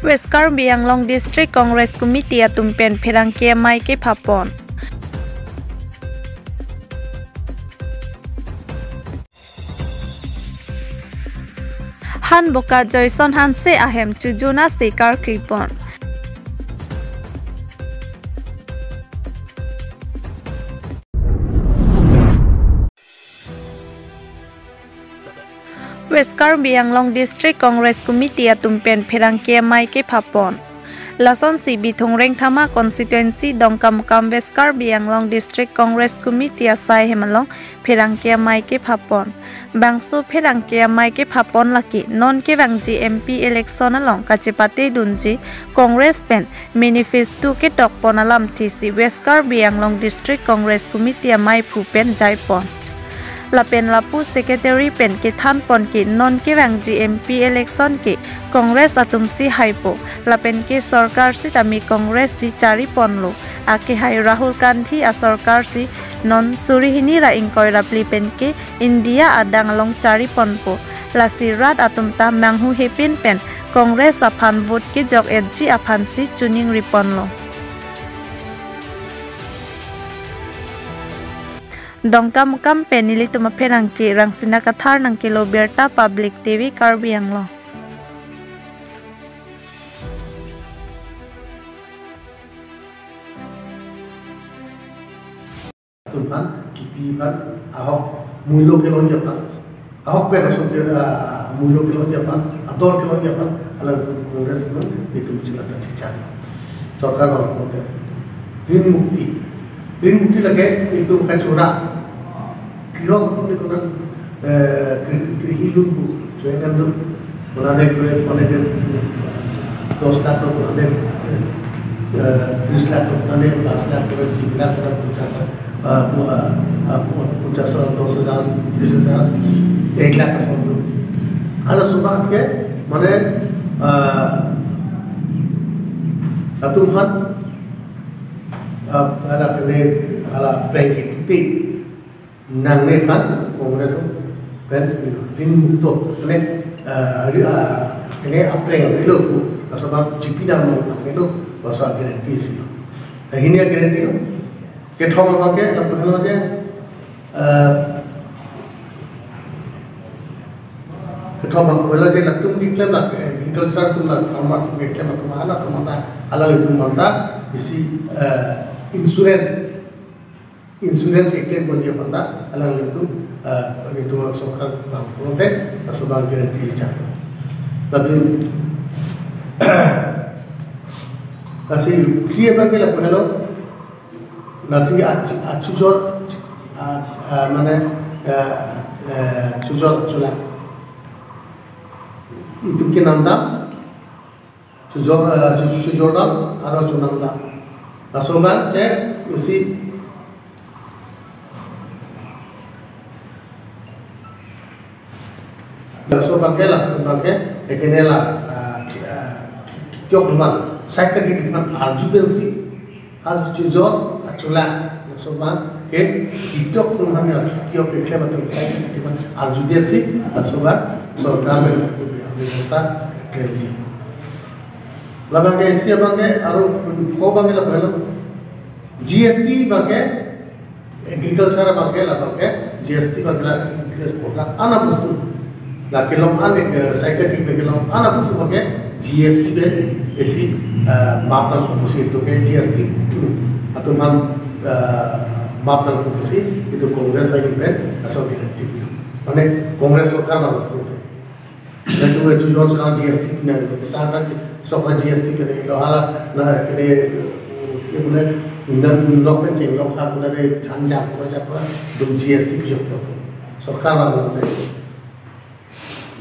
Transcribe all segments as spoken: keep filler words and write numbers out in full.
West Karbi Anglong District Congress Committee atum pen pherangke amei kephapon. Hanboka Joyson Hanse ahem chujun ase karkripon. West Karbi Anglong District Congress Committee atum pen pherangke amei kephapon. Lasonsi Bithung Rengthama Constituency Dongkamukam West Karbi Anglong District Congress Committee asai hem along pherangke amei kephapon. Bangso pherangke amei kephapon lake non kevangji M P election along kachepate dunji Congress pen manifesto ketokpon alamthe si West Karbi Anglong District Congress Committee ameiphu pen jaipon. Lapen lapu secretary pen kethanpon ke non kevangji M P election ke Congress atum si haipo, lapen ke sorkar sitame Congress si chariponlo. Akehai Rahul Gandhi asorkar si non suri hini ra ingkoi ra phli pen ke India adang along chariponpo. Lasi rat atum ta manghuhepin pen Congress aphan vote kejok-etji aphan si choningriponlo. Dongkamukam pen nelitum apherangke Rangsina Kathar nangkelo birta Public T V Karbi Anglong. Atum aphan, kipi aphan, ahok mulyo kelongji aphan, ahok pen aso ke, ah, mulyo kelongji aphan, ador kelongji aphan, alangtum Congress pen itum chilata chichak. Sorkar bang kote. Rin mukti. Rin mukti lake itum kachura. Kri-, kri-, kri-, krihi loan bu join kan tu. Konane kore, konane ke dos lakh lo, konane, eh, tris lakh lo, konane panch lakh lo, tin lakh lo, ponchas, eh, pu-, eh, eh, pu-, ponchas, dos hajar, tris hajar, ek lakh ason tu. Hala sobat ke, mane, eh, atum aphan, eh, hala kene, hala prank itu nangne aphan Congress pen rin mukto, mane, eh, ri-, ah, kene apreng avelo pu, laso abang G P dam nangnelo, laso a-guarantee si lo. Eh, hini a-guarantee lo. Kethom abang ke, lapu helo je, eh, kethom abang helo je, latum keklem la, eh, agriculture atum la, farmer atum keklem atum, hala atum anta, hala atum anta, isi, eh, insurance. Insurance eklem ponji aphan ta alanglitum, ah, itum sorkar bang pulote, laso abang guarantee chak. Lapen, lasi clear abang ke lapu helo, lasi ach-, achujor, ah, ah, mane, ah, ah, chujor chula. Itum kenamdam, chujor, eh, chu-, chujor dam, aro chunam dam. Laso abang ke isi. Laso abang ke la, abang ke, ekene la, eh, eh, kiok teman, sai ke di teman arju pensi. Achujor, achula, laso abang ke kiok teman ya, kiok ke teman tu sai ke di teman arju pensi, laso abang sorkar pen bebosta klem di. Labang ke isi abang ke aro pho abang ke labang lo. G S T abang ke agriculture abang ke labang ke G S T abang ke la agriculture program ana bostu. La kelong an ek, eh, sai ke di kelong ana bostu abang ke G S T pen isi, eh, map nangpo pusi itum ke G S T atum aphan, eh, map nangpo pusi itum Congress ahin pen laso guarantee pilo. Mane Congress sorkar abang lo. Latum ke chujor chula G S T pinanglo, sarta sorkar G S T pinanglo, hala, na, kene, kene, na, nok pen chenglok ha, kene, chanjak, kene, jak, kene, dum G S T pijoklo. Sorkar abang lo.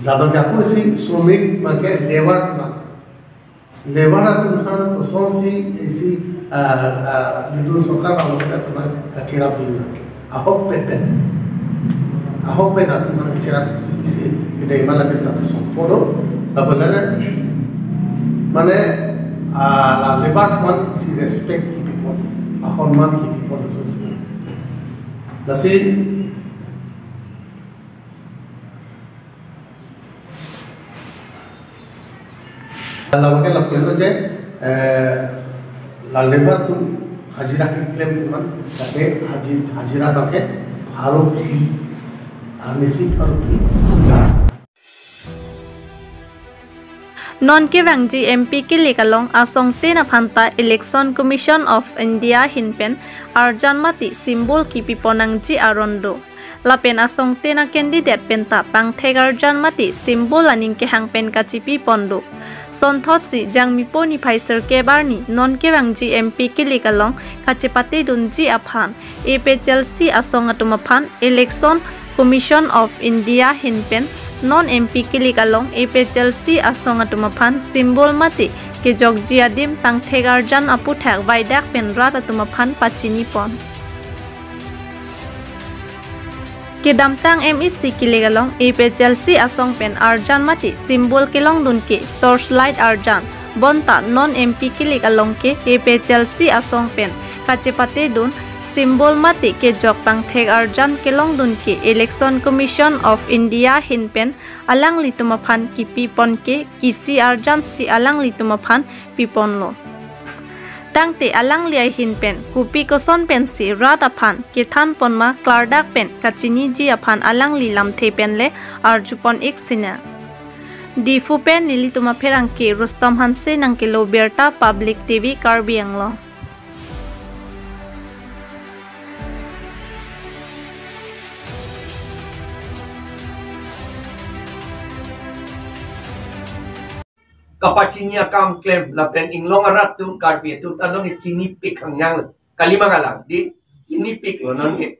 Labang ke ako isi sromik abang ke labour abang. Labour atum aphan kosonsi isi, ah, ah, itum sorkar abang lo atum aphan kacherap dun. Ahok pen pen. Ahok pen atum aphan kacherap isi kedai mala kita tu sopo lo. Lapen lana, mane, ah, la labour aphan si respect kipipon, ahormu kipipon asosi. Lasi, Labangke lapu-an lo je, eh, la labour atum hajira keklem atum an, tate haji-, hajira abangke pharo phli, arnisi pharo phli. Non kevangji M P kilik along asong tin aphan ta Election Commission of India ahin pen arjan mate symbol kipipon nangji aron do. Lapen asong tin a-candidate pen ta pangthek arjan mate symbol aning kehang pen kachipipon do. Sonthotsi Jangmipo niphai sirkep arni non kevangji M P kilik along kachepatedunji aphan A P H L C asong atum aphan Election Commission of India ahin pen non M P kilik along A P H L C asong atum aphan symbol mate kejokji adim pangthek arjan aputhak vaidak pen rat atum aphan pachinipon. Kedamtang M E C kilik along A P H L C asong pen arjan mate symbol kelongdun ke torch light arjan, bonta non M P kilik along ke A P H L C asong pen kachepatedun symbol mate kejok pangthek arjan kelongdun ke Election Commission of India ahin pen alanglitum aphan kipipon ke kisi arjan si alanglitum aphan piponlo. Tangte alangli ahin pen kopi koson pensi rat aphan kethanpon ma klardak pen kachiniji aphan alangli lamthe pen le arjupon ik sinang. Diphu pen nelitum apherangke Rustom Hanse nangkelo birta Public T V Karbi Anglong. Kapachini akam klem lapen inglong arat atum Karbi atum ta nong chinipik hangyang kali mangalang di chinipiklo nonke.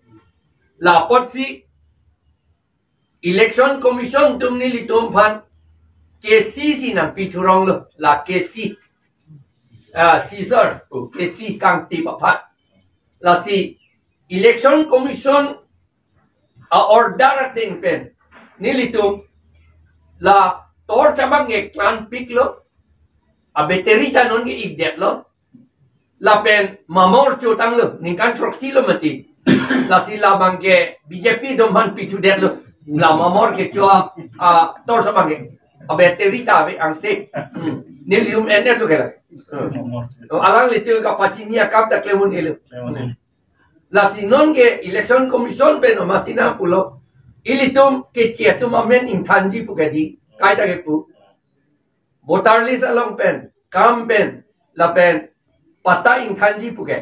Lapotsi Election Commission atum nelitum aphan kesi si nangpithuronglo, la kesi, ah, scissor, oh, kesi kangtip aphan. Lasi Election Commission a-order ateng pen nelitum la torch abangke klanpiklo, a-battery ta nonke ikdetlo, lapen mamor chotanglo, ningkan throksi lo mati. Lasi labangke B J P atum aphan pithudetlo, la mamor kecho a, a-torch abangke, a-battery ta ave angse. Hmm. Nelitum ener tu kela. Hmm. To alanglitum kapachini akam ta klem un-elo. Lasi nonke Election Commission pen amatsi nangpulo, ilitum keche atum amen ingthanji pu ke di, kaita kepu. Voter list along pen, kam pen, lapen patta ingthanji pu ke.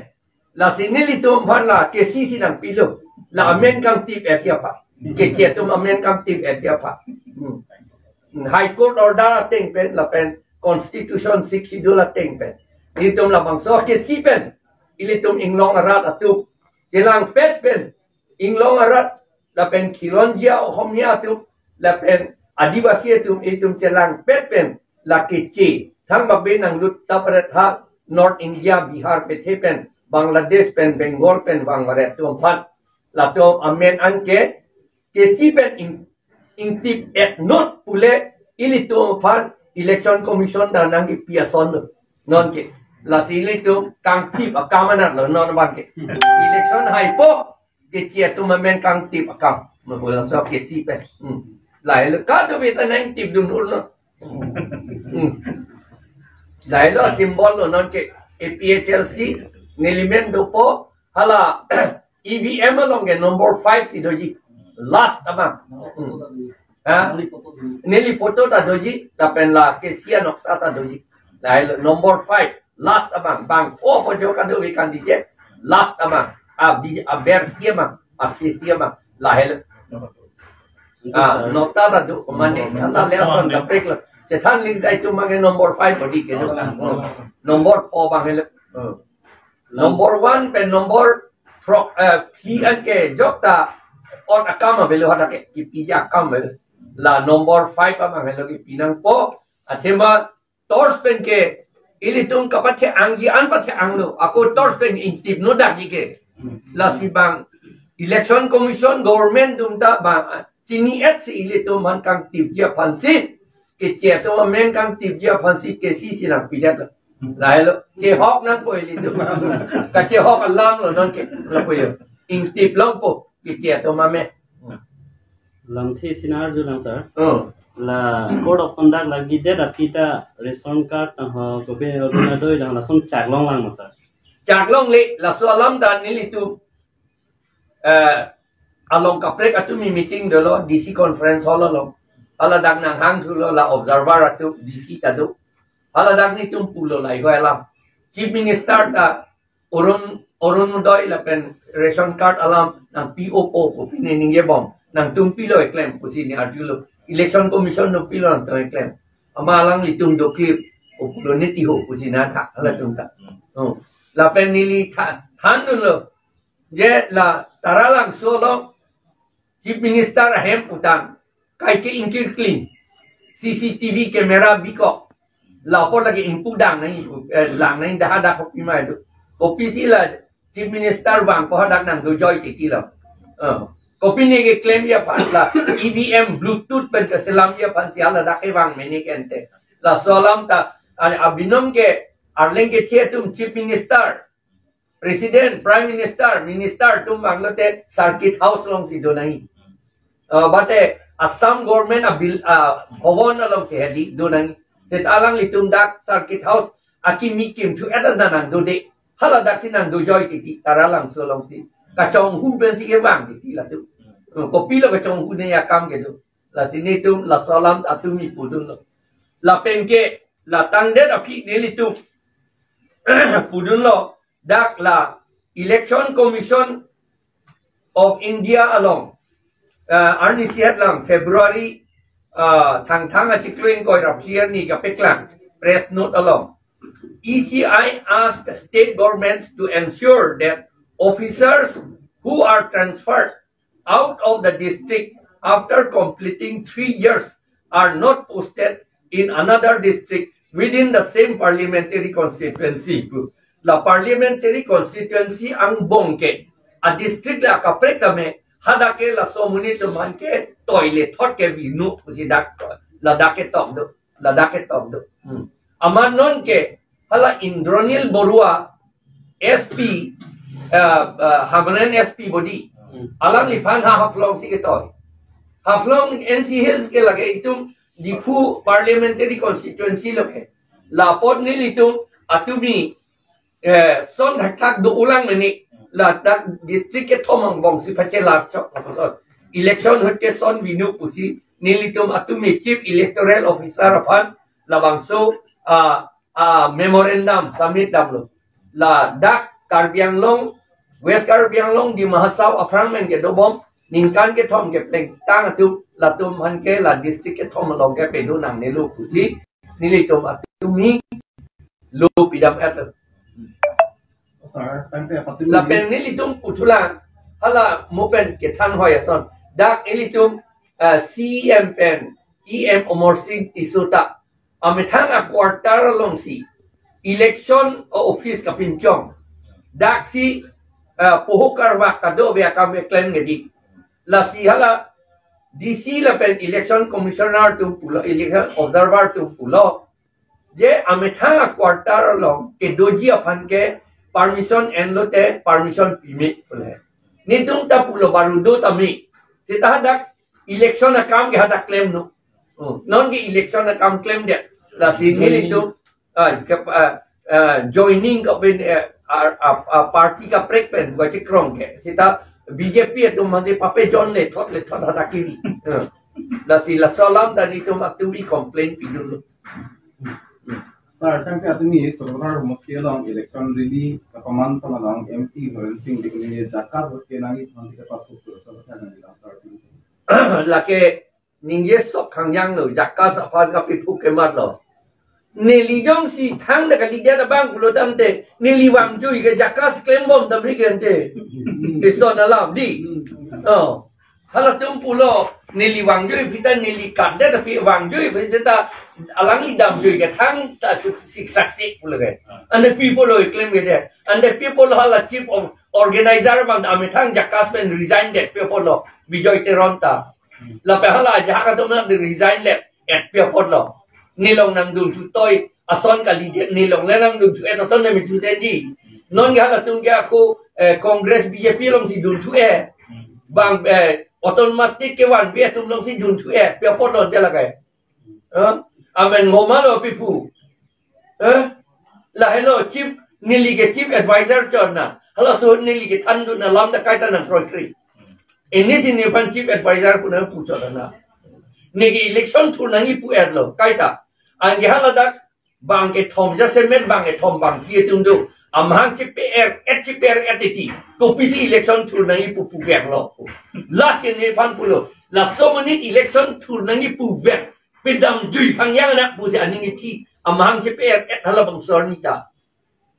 Lasi nelitum aphan la kesi si nangpilo, la amen kangtip-etji aphan. Keche atum amen kangtip-etji aphan. Hmm. High Court order ateng pen lapen Constitution Sixth Schedule ateng pen, ilitum labangso kesi pen ilitum inglong arat atum chelangpet pen inglong arat lapen khilonjia ohomia atum lapen Adivasi atum itum chelangpet pen la keche thangbak be nanglut ta paret ha North India, Bihar pethe pen, Bangladesh pen, Bengal pen vang varet atum aphan latum amen anke kesi pen ing, ingtip-et not pule ilitum aphan Election Commission ta nangkepi ason lo. Nonke. Lasi ilitum kangtip akam anat lo non abangke. Election haipo keche atum amen kangtip akam. Mabula so kesi pen. Hmm. Lahelo kadokave ta nangtipdun urlo. Hmm. Lahelo symbol lo nonke A P H L C nelimen dopo hala E V M along ke number five si doji. Last abang. Hmm. Ha? Neli photo ta doji, lapen la kesi anoksa ta doji. Lahelo number five, last abang, bang, oh, pojok kadokave candidate, last abang, a bi, aber si abang, a kesi abang, lahelo. Ah, nokta ta do, mane, anta le ason kaprek lo. Chethan ling dai tu mange number five bodi ke do. Number four abang helo. Hmm. Number one pen number throk, eh, phli anke jok ta ot akam avelo hadak ke, kipiji akam avelo. La number five abang helo kipi nangpo, athema torch pen ke ilitum kapathe-angji an pathe-anglo, ako torch pen ingtip nodakji ke. Lasi bang Election Commission government atum ta bang chini-et si ilitum aphan kangtipji aphansi, keche atum amen kangtipji aphansi kesi si nangpidetlo. Lahelo, chehok nangpo ilitum. Kachehok alam lo nonke, lapu yo. Ingtip longpo, keche atum amen. Lamthe si nang-arjulang, sir. Oh. La code of conduct lagi det aphi ta ration card, ah, kopi Arunodoi lang lason chak longlang ma sir? Chak longle, laso alam ta nelitum, eh, along kaprek atum meeting dolo, D C conference hall along. Hala dak nanghang thulo la observer atum D C ta do. Hala dak netum pulo la iho alam. Chief Minister ta Arun, Arunodoi lapen ration card alam nangpi-o po pu pine ningjebom. Nangtum pilo eklem pusi ne arjulo. Election Commission atum pilo nangtum eklem. Amat alanglitum do clear o pulo, ne tiho pusi na tha halatum ta. Oh. Lapen neli tha, thandunlo. Je la Taralangso along Chief Minister ahem utang kaike ingkir clean. C C T V camera bikok. Lapor lake ingpu dang nang, eh, lang nang dah ada kopi mai do. Kopisi la Chief Minister vangpo hadak nangdojoi titi lo. Eh, kopi ne keklem ji aphan la E V M Bluetooth pen keselam ji aphansi hala dak kevang mene ke ante. Laso alam ta, ale abinong ke arleng kethe atum Chief Minister, President, Prime Minister, Minister atum vanglote Circuit House alongsi do nangji. Eh, mate Assam Government abil, ah, bhavan alongsi hedi do nangji. Seta alanglitum dak Circuit House akimi kimthu eta nangdode. Hala daksi nangdojoi titi Taralangso alongsi. Kachonghu pensi kevang titi latum. Eh, kopilo kachonghu ne akam kedo. Lasi netum laso alam atum mi pudunlo. Lapen ke la tangdet aphi nelitum pudunlo. Dak la Election Commission of India along, uh, arnisi alam February, uh, Thangthang achiklo ingkoi ra phli arni kapeklang press note along, E C I asked state governments to ensure that officers who are transferred out of the district after completing three years are not posted in another district within the same parliamentary constituency. La parliamentary constituency angbong ke a district la kaprek tame hadak ke laso amonit atum aphan ke toilet thot ke vinu pusi dak ladak ketok do, ladak ketok do. Hmm. Amat non ke hala Indranil Baruah S P, uh, uh, Hamren S P body. Hmm. Alangliphan ha Haflong si ketoi. Haflong N C Hills ke lake itum Diphu Parliamentary Constituency lo ke. Lapot nelitum atumi, eh, son thakthak do-olang mene. Ladak district kethom angbong si pachelar chok lapuson. Election ahut ke son vinu pusi nelitum atumi Chief Electoral Officer aphan labangso, ah, ah, memorandum submit damlo. Ladak Karbi Anglong, West Karbi Anglong, Dima Hasao aphrang pen kedobom ningkan kethom kepleng tang atum, latum aphan ke la district kethom along ke pedo nangnelo pusi nelitum atumi lo pidam et. Sir, tangte patumi. Lapen nelitum puthulang hala mo pen kethan hoi ason. Dak ilitum, eh, C E M pen E M Amarsing Tisso ta amethang a quarter alongsi election office kapinchong. Daksi, eh, poho karvak kadokave akam keklem kedi. Lasi hala D C lapen election commissioner atum pulo, election observer atum pulo, je amethang a quarter along kedoji aphan ke permission enlote permission pime pule. Netum ta pulo baru do tame. Seta hadak election akam ke hadak klemnon. Oh, non ke election akam klemdet. Lasi nelitum, ah, ke, ah, ah, joining ke pen, eh, ah, ah, ah, party kaprek pen, bukan cekrong ke. Seta B J P atum mati pape John le thot le thot hadak kiri. Eh. Lasi laso alam ta nelitum atumi complain pidun. Sir, tangte atumi Sorkar Mosti along election rally kapaman pon along M P Horensing Dikoni jakas ke nangji aphansi kapathuk tu, sir, nangji lang, sir. Lake ningje sok khangjang lo, jakas aphan kapathuk kematlo. Neli jongsi thangta kalidet abang pulo tangte, neli vangjui ke jakas klembom damri ke ante. Ison alam di. Oh. Halatum pulo, neli vangjui aphi ta neli katdet aphi vangjui aphi ta alangli damjui ke thangta sik, siksaksi pulo ke. Ante pi pulo klem kedet. Ante pi pulo hala chief of organizer abang amethang jakas pen resign det pi pulo Bijoy Teron ta. Lapen hala ajahak atum na resign le et pi pulo. Nelong nangdun thutoi ason kalidet, nelong le nangdun thu-et ason nangdun thu-et ji. Non ke halatum ke ako, eh, Congress B J P alongsi dun thu-et. Bang, eh, Autonomous state kevan pi atum alongsi junthu-et pi apot lo te lake. Eh? Amen ngoma lo pipu. Eh? Lahelo chief, neli ke chief advisor chot na. Halaso neli kethandun alam ta kaita nangkroikre. Ini si nephan chief advisor pu nangpu chot na. Neke election thur nangji pu-et lo, kaita. Anke haladak bang kethom jasemet bang kethom bangphli atum do. Amahang chipe-er-et, chipe-er-et titi. Kopisi election thur nangji pu puvek lo. Lasi nephan pulo. Laso monit election thur nangji puvek. Pedamjui phangjang na pusi aning ithi. Amahang chipe-er-et halabangso arni ta.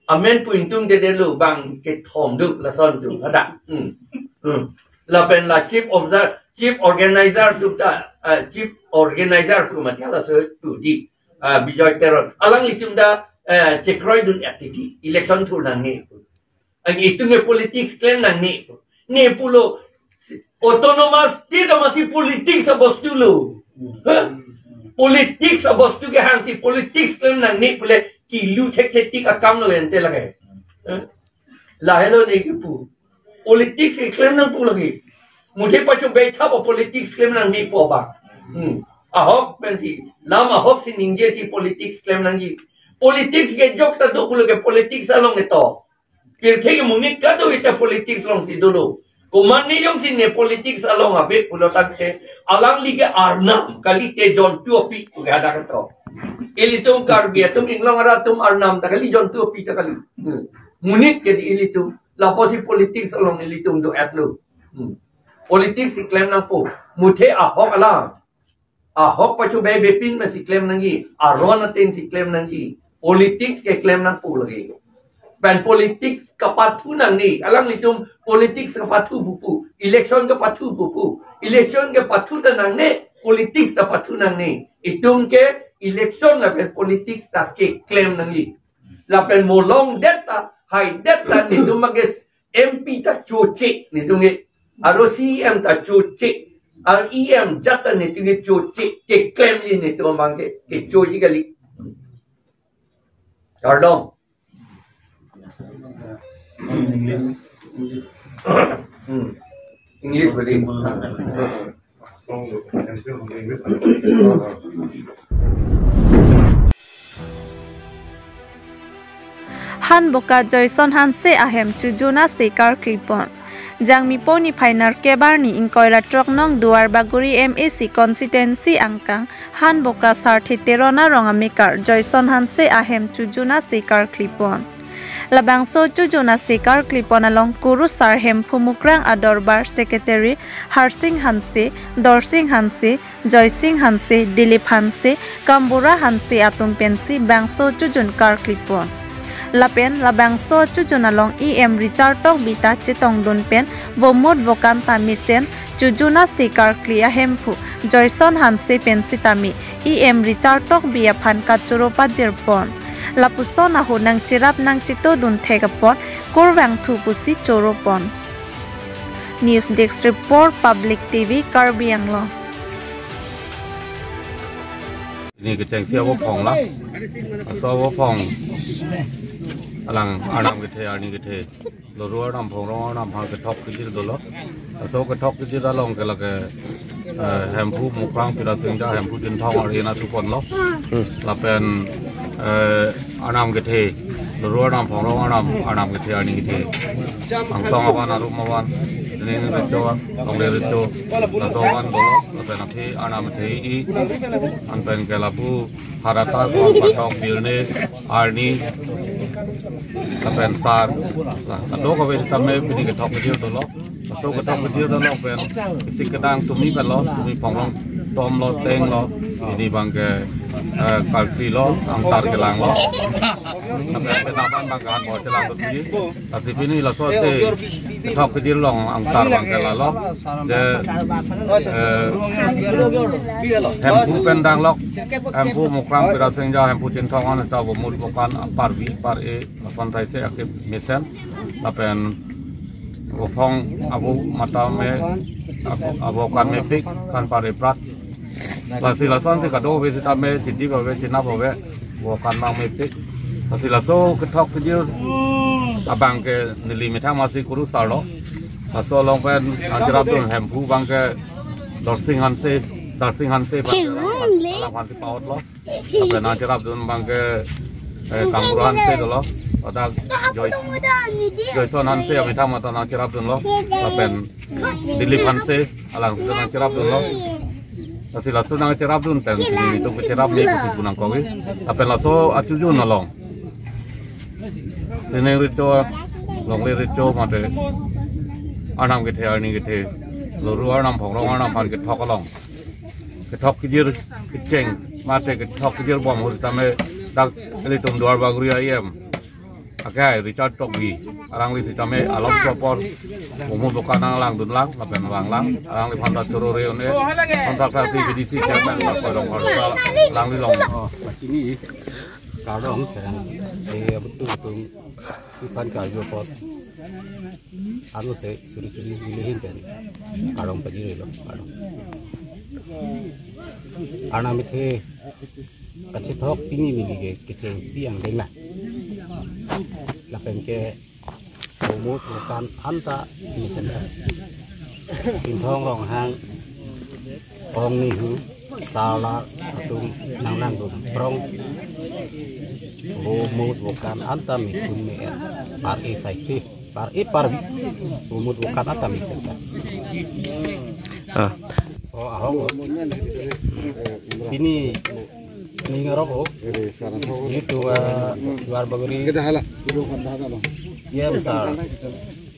Amen pu ingtung dedetlo bang kethom do lason do. Ada. Hmm. Hmm. Lapen la chief of the, chief organizer do ta, eh, chief organizer pu mati halaso do di. Ah, Bijoy Teron. Alanglitum ta, eh, chekroidun-et titi. Election thur nangne. Anke itum ke politics klem nangne. Ne pulo autonomous state amatsi politics abostu lo. Ha? Politics abostu kehangsi politics klem nangne pule kilu thekthetik akam lo ante lake. Ha? Lahelo ne kipu. Politics keklem nangpo lake. Muthe pacho bethap o politics klem nangne po ba. Hmm. Ahok pensi, lam ahok si ningjesi politics klem nangji. Politics kejok ta do pulo ke politics along ketok. Pirthe ke monit kadokave ta politics alongsi dolo. Komatne jongsi ne politics along ave pulo tangte alangli ke arnam kalite jontu api pu ke hadak ketok. Ilitum Karbi atum Inglong arat atum arnam ta kali, jontu api ta kali. Hmm. Monit ke di ilitum. Lapusi politics along ilitum do-etlo. Hmm. Politics si klem nangpo. Muthe ahok alam. Ahok pacho bebepin masi klem nangji, aron ateng si klem nangji, politics keklem nangpo lake. Pen politics kapathu nangne, alanglitum politics kapathu pupo, election kapathu pupo, election kepathu ta nangne, politics ta pathu nangne. Itum ke election lapen politics ta keklem nangji. Lapen molong det ta, hai det ta, netum abang ke M P ta choche, netum ke. Aro C M ta choche. Ar E M jat ta netum ke choche. Keklemji netum abang ke, kechoche kali. Kardom. Hmm. English badi. Han Boka Joyson Hanse ahem chujun ase karklipon. Jangmi poni phainer kebarni ingkoi ra throk nong Duar Bagori M A C constituency angkang Han Boka Sarthe Teron arong amekar Joyson Hanse ahem chujun ase karklipon. Labangso chujun ase karklipon along kurusar Hemphu Mukrang adorbar secretary Harsing Hanse, Dorsing Hanse, Joysing Hanse, Dilip Hanse, Kambura Hanse atum pensi bangso chujun karklipon. Lapen labangso chujun along E M Richard Tokbi ta chetongdun pen vomut vokan ta mesen chujun ase karkli ahemphu Joyson Hanse pen sitame E M Richard Tokbi aphan kachoro pajirpon. Lapuson ahut nangcherap nangchetodun thek apot kurvangthu pusi choropon. News Desk Report, Public T V, Karbi Anglong. Ini kechengsi avo phong la. Laso avo phong alang arnam kethe, arni kethe, Luru arnam, Phongrong arnam aphan kethok kejir dolo. Laso kethok kejir along ke lake, eh, Hemphu Mukrang Pirasingja, Hemphu Chinthong arni na suponlo. Lapen, eh, arnam kethe, Luru arnam, Phongrong arnam, arnam kethe, arni kethe. Angsong avan, arum avan, ning recho, longle recho, laso avan dolo, lapen aphi arnam kethe-i, anpen ke lapu harata ko pathok birne, arni, lapen sar, la, kadokave tame pini kethok kejir dolo. Laso kethok kejir dolo pen, isi kedang tumi pen lo, tumi Phongrong tom lo, teng lo, ini abang ke, eh, karkli lo, angtar kelang lo. Tapi pen abang abang ke han bo chelang lo tumi. Tapi pini laso ase kethok kejir along angtar abang ke lalo. Je, eh, Hemphu pen danglok, Hemphu Mukrang Pirasingja, Hemphu Chinthong an ta vomut vokan par vi par e, lason tai se akip mesen. Lapen vophong avo mata me, avo, avo kan mepik, kan pare prat. Lasi lasonsi kadokave sitame, sidip ave, chinap ave, avo kan mang mepik. Lasi laso kethok kejir abang ke neli methang masi kurusar lo. Laso along pen nangcherapdun Hemphu abangke Darsing Hanse, Darsing Hanse abangke alang aphan si pa-otlo. Lapen nangcherapdun abangke, eh, Kangro Hanse dolo. Ladak Joy, Joyson Hanse amethang mate nangcherapdunlo. Lapen Dilip Hanse alang si nangcherapdunlo. Lasi laso nangcherapdun pen pini nelitum kecherap ni pusi pu nangkok-i. Lapen laso achujun along sining recho, longle recho mate arnam kethe, arni kethe, loru arnam, phongrong arnam aphan kethok along, kethok kejir kecheng mate kethok kejir bom ahut tame dak ilitum Duarbagori A E M akai Richard Tokbi, alangli sitame along chopor, umut bukan nanglangdunlang, lapen langlang, alangliphan ta choro re un-e, kontrak si B D C chairman ta kodong khorsa alangli long. Oh, pachini, kardom, kerang, eh, betul, betul, ipan karjo pot, anu se, suri-suri, bilihin pen, kardom pajirilo, kardom. Arnam kethe, kachethok pini neli ke kechengsi angdeng na. Lapen ke umut bukan anta mesen sa. Pinthong Ronghang, Ong Nihu, Sarla atum nanglangdun prong. Umut bukan anta mithun me-et. Par-e saisi, par-e parvi. Umut bukan anta mesen sa. Ah. Oh, ahong. Pini ning arok o. Ilitum, ah, Duarbagori. Kita hala. Iya, besar.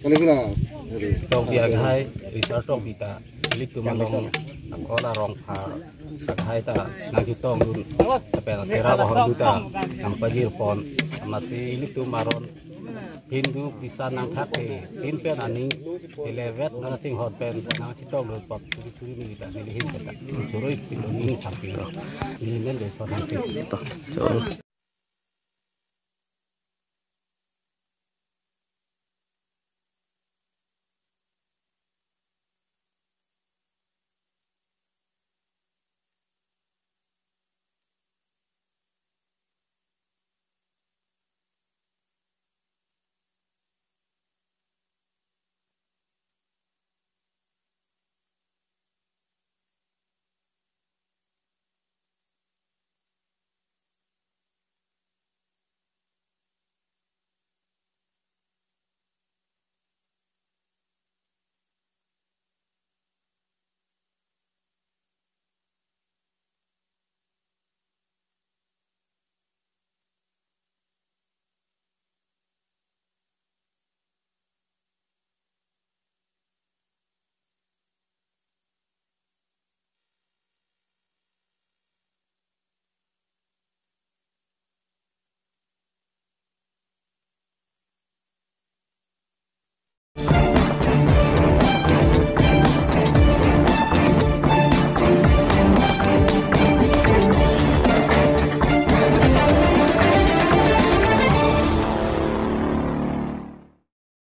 Kalau kira. Tokbi agai, Richard Tokbi ta. Ilitum along, Angkola Rongphar agai ta nangchetongdun. Tapi kira bahor duta nangpajirpon. Amatsi ilitum aron Hindu Christian nangthak ke, pin pen aning eleven nangchinghon pen nangchetongdun pot suri-suri neli ta nelihin pen ta. Choro-i pilo, neli sampilo. Neli men Joyson Hanse. To, choro.